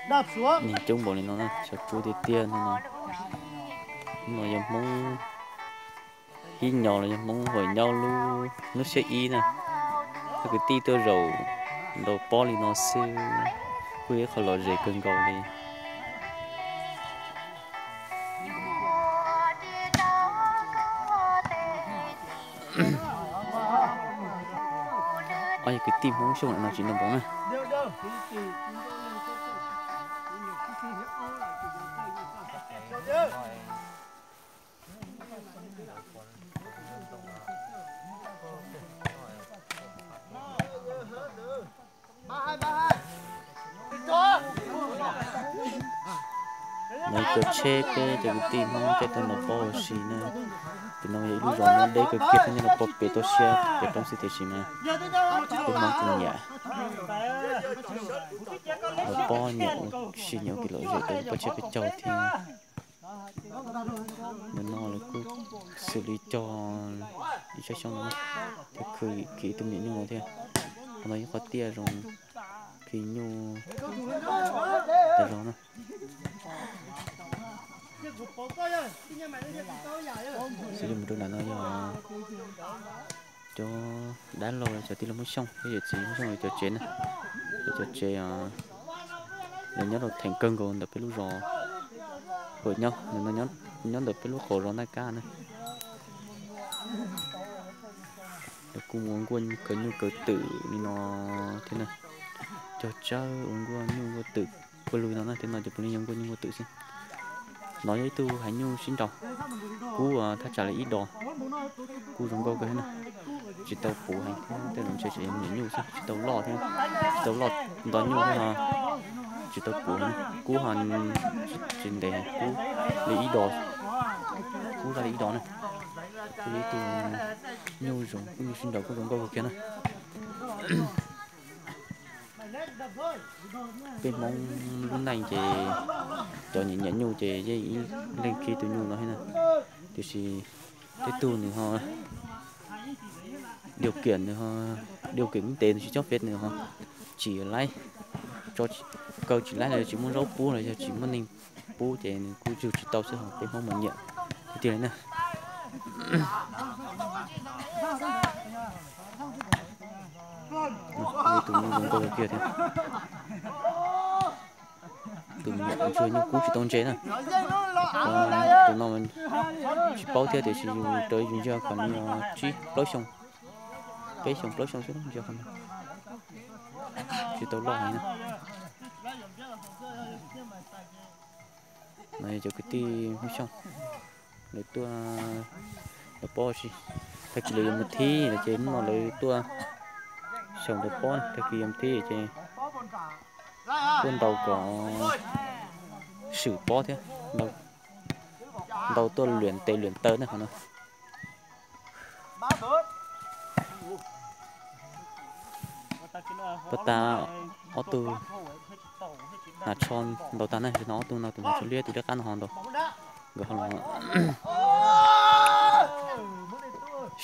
Neeg coob npaum li no na, xyov tsua tiag tiag no. Hnub no yog Hmoob hib nyo los yog Hmoob huam nyob lub hnub xiab ib na. Cov kwv tij tuaj zaum ntaus pob li no xwb, kuj yog ib qho lom zem kawg nkaus li. Ob yog kwv tij Hmoob Xyooj no tsis ntau npaum na. Lawv cov tsheb peb cov kwv tij Hmoob peb tuaj ntaus pob ua si na. Tim no yog ib lub zos nyob deb kawg kiag thiab, nyob rau pem toj siab pem roob xwb, tiam sis mas peb Hmoob kuj nyiam ntaus pob, nyiam ua si, nyiam ua kev lom zem rau peb tsheb peb caug thiab. Nim no lawv kuj xws li cog ib tsob xyoob no, cog khwv kiag ib tug me nyuam nyuj no thiab. Qhov no yog qhov tiaj zoo, khi nyuj tas zog na. Xws li mus rau nram no yog cov dab laug, cov tij laug Hmoob Xyooj thiab yawm txiv Hmoob Xyooj lawv cov tsev na. Lawv cov tsev, lawv nyob rau theem kawg nkaus ntawm peb lub zos, nyob, nyob ntawm peb lub qaum zos Naj Kab na. Lawv kuj ua nkuaj kaw nyuj kaw twm li no thiab na. Cog tsawb ua nkuaj nyuj nkuaj twm puag lug no na, thiab no ces puav leej yog nkuaj nyuj nkuaj twm xwb. No yog ib tug haiv nyuj sib nraus, kub thaj tsam li ib dos, kub zoo nkauj kawg thiab na. Tsis tau puv heev thiab, tej zaum ntshe tseem yog me nyuam nyuj xwb, tsis tau loj thiab, tsis tau loj nto nyuj thiab no. Tsis tau puv heev, kub ho tsis ntev, kub li ib dos, kub zaj li ib dos na. Kuj yog ib tug nyuj zoo, kuj nyuj sib nraus kuj zoo nkauj kawg kiag na. Peb Hmoob lub neej ces cov nyiam nyiam nyuj ces yeej ib leeg khi tus nyuj no thiab na. Tiam sis tej tug nws ho điều kiện, nws ho điều kiện kinh tế nws tsis cob pes, nws ho tsis laib, kaw tsis laib los yog tsis muaj zaub pub los yog tsis muaj neeg pub ces nws kuj yug tsis tau xwb, ho peb Hmoob mas nyiam tiag tiag li na. Tus nyuj zoo nkauj kiag thiab. Tus me nyuam ntsuag nyuj kub tsis tau ntse na. Tus no tsis paub thiab, tiam sis yus raws yus ntsia kom nws tsib plaub xyoo, peb xyoo plaub xyoo xwb ntsia qhov no. Tsis tau loj heev na. No yog cov kwv tij Hmoob Xyooj, lawv tuaj ntaus pob si. Tag kis lawv yuav mus thib lawm ces hnub no lawv tuaj xyaum ntaus pob, tag kis yuav mus thib ces tuaj ntaus kom swm pob thiab, ntaus tuaj luam tes luam taw na qhov no. Pas tas ob tug hnav tsho ntaus tag na, no ob tug no, tus hnav tsho liab tus liab qab no ho ntaus, nkawd ho los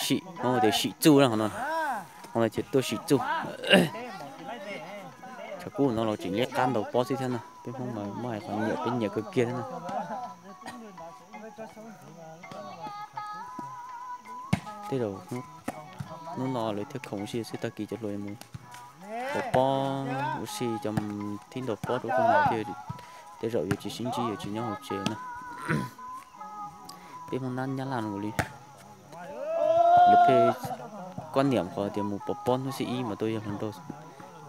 sim, tias sim txuj na qhov no, qhov no ces tuaj sim txuj. Tshav kub no los tseem liab qab ntaus pob xwb thiab na, peb Hmoob mas muaj hais qhov nyiam peb nyiam kawg kiag thiab na. Tej zaum hnub no lawv thiaj khoom ua si xwb, tag kis cov hluas yuav mus pov pob ua si, cov thib ntaus pob rau tus no thiaj, tej zaum yuav tsis sib ntsib, yuav tsis nyob hauv tsev na. Peb Hmoob nab nyab laj no li, lawv pheej koj niam qhov tias mus pov pob hnub xiab ib mas tau yog hluas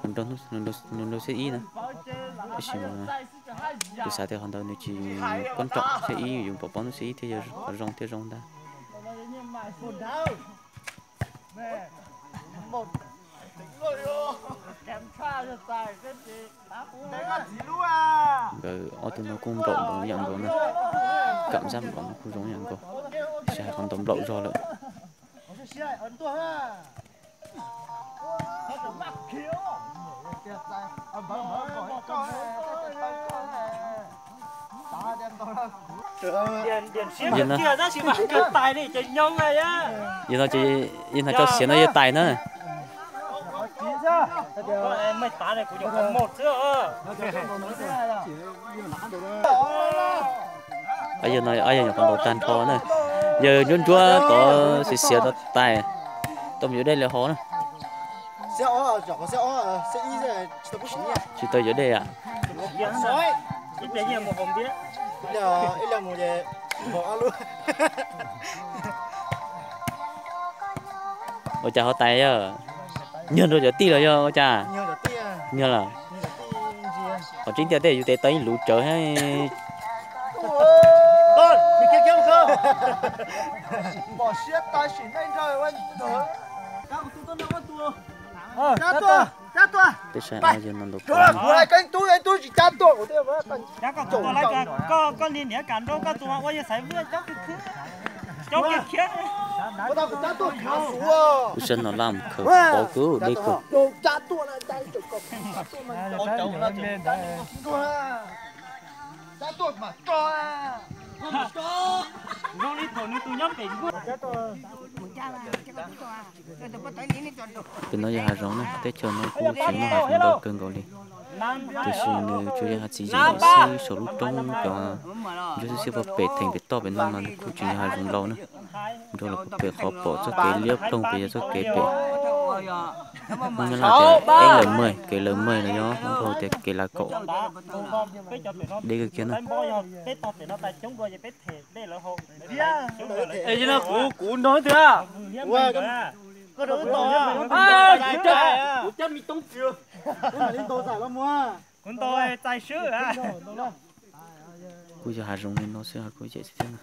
nraug xiab ib na. Tab sis mas kuv xav tias qhov ntawd nws tsis koj nroom, xiab ib yus pov pob hnub xiab ib thiaj yog qhov zoo thiab zoo ntag. Nkawd ob tug no kuj nplaum npaum yam nkaus na, kam zaj nplaum no kuj zoo yam nkaus, tsis hais qhov ntaus nplaum zog lawm. Yog no ces yog hnav tso siav no yog tais na. Yawg no yog nyuam qhuav ntaus tag nrho na. Yawg ntsuab ntsuab tod xiav xiav tod tais, tau mus yuav dej li hov na. Tsis tau yuav dej a. Ua cas ho tais yog nyuag rau cov tij los yog ua cas? Nyuag lawm. Qhov tseeb tiag tej yus tes tau ib luv tsawv thiab. Tej saib yawg no ntaus tod. Kuv saib no laj mus khaws pov kawg deb kawg. Pem no yog hav zoov na, teb chaws no kuj tsis muaj hav zoov ntau kawg nkaus li, tiam sis nws tsuas yog hav txiv yam xwb, saum lub roob cov ntsuab xiab xiab pem theem pem toj pem no mas nws kuj tsis yog hav zoov ntau na. Nrog los pem qhov pom txoj kev liab ploog pem yog txoj kev pem. Hmoob Nyab Laj tias eb lawm maj, kev lawm maj no yog Hmoob Nplog tias kev lav kaum. Deb kawg kiag na. Kuv nrog twg? Kuv cab me toob. Kuv ntaus txais swb. Kuj yog hav zoov li no xwb, kuj yam xwb thiab na.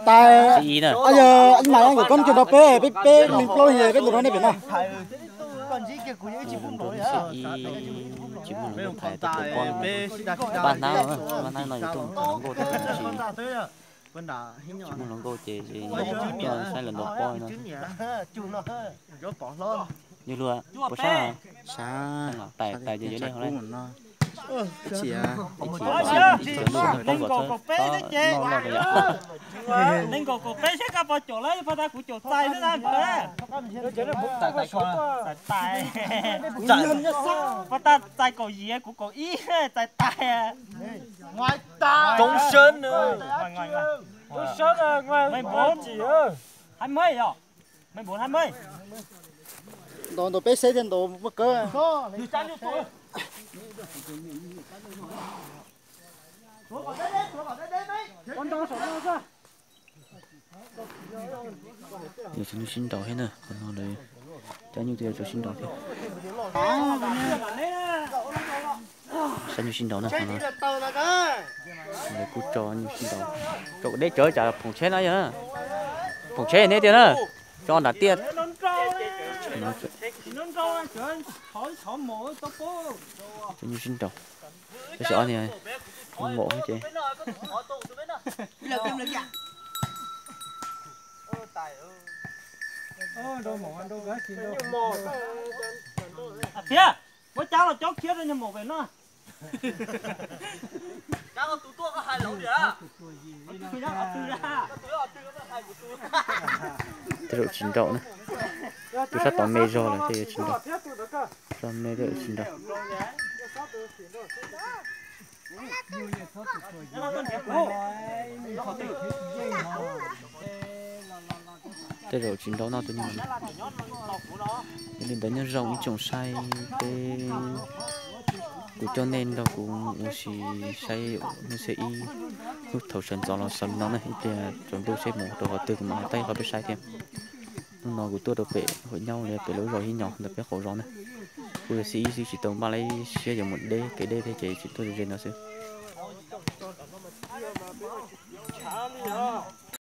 Tais, yog ib mas nkawd koj coj nrog peb, peb peb li plaub yog peb nkaum rau nej pem no. Tsis muaj hluas nkauj thaiv, pab hnab, pab hnab no yuav tuaj mus thaiv hluas nkauj thiab tsis, tsis muaj hluas nkauj ces tuaj saib lawv ntaus pob no. Yawg luag, puas sab? Tais, tais ces yuav nej hov na. Ib txhia, ib txhia, ib txhia lub pob kom txhob noj loj rau yom. Nees nkaum kaum peb seb koj puas caum lawm, puas tas kuv caum txais xwb na. Txais tais. Puas tas txais kaum yim kuv kaum ib, txais tais. Ntaus ntaus peb seb thiaj ntaus muaj kawg. Yog cov nyuj sib nraus thiab na, qhov no lawv cov nyuj twb yuav tsum sib nraus thiab. Saib nyuj sib nraus na, qhov no lawv kuj tso nyuj sib nraus, tso kom deb tsawv tsam phoom tsheb na yog, phoom tsheb neb tiag na, tso nram tiaj. Cov nyuj sib nraus, tab sis ob niag maum ces Thiab, muab cab los cob khiab rau nyuag maum pem no. Tej zaum tsis nraum na, tus sab tod me zog lawm tej zaum tsis nraum, zog me tej zaum tsis nraum. Tej zaum tsis nraum no tus nyuag, yog li ntawd nyob zoo ib tsoom saib peb, kuv coj nej nrog kuv ua si saib hnub xiab ib, hnub thaum sawv ntxov los xaus li no na, ib pliag tsaus ntuj seb mus rau qhov twg kuv mam ho thaij qhov peb saib thiab. Hnub no kuv tuaj rau pem Huam Nyaub li pem lub zos Yib Nyos ntawm peb qaum zos na. Kuv yog xiab ib xwb tsis tau npaj lub siab yuav mus deb kev deb thiab ces tsis tuaj ze ze no xwb.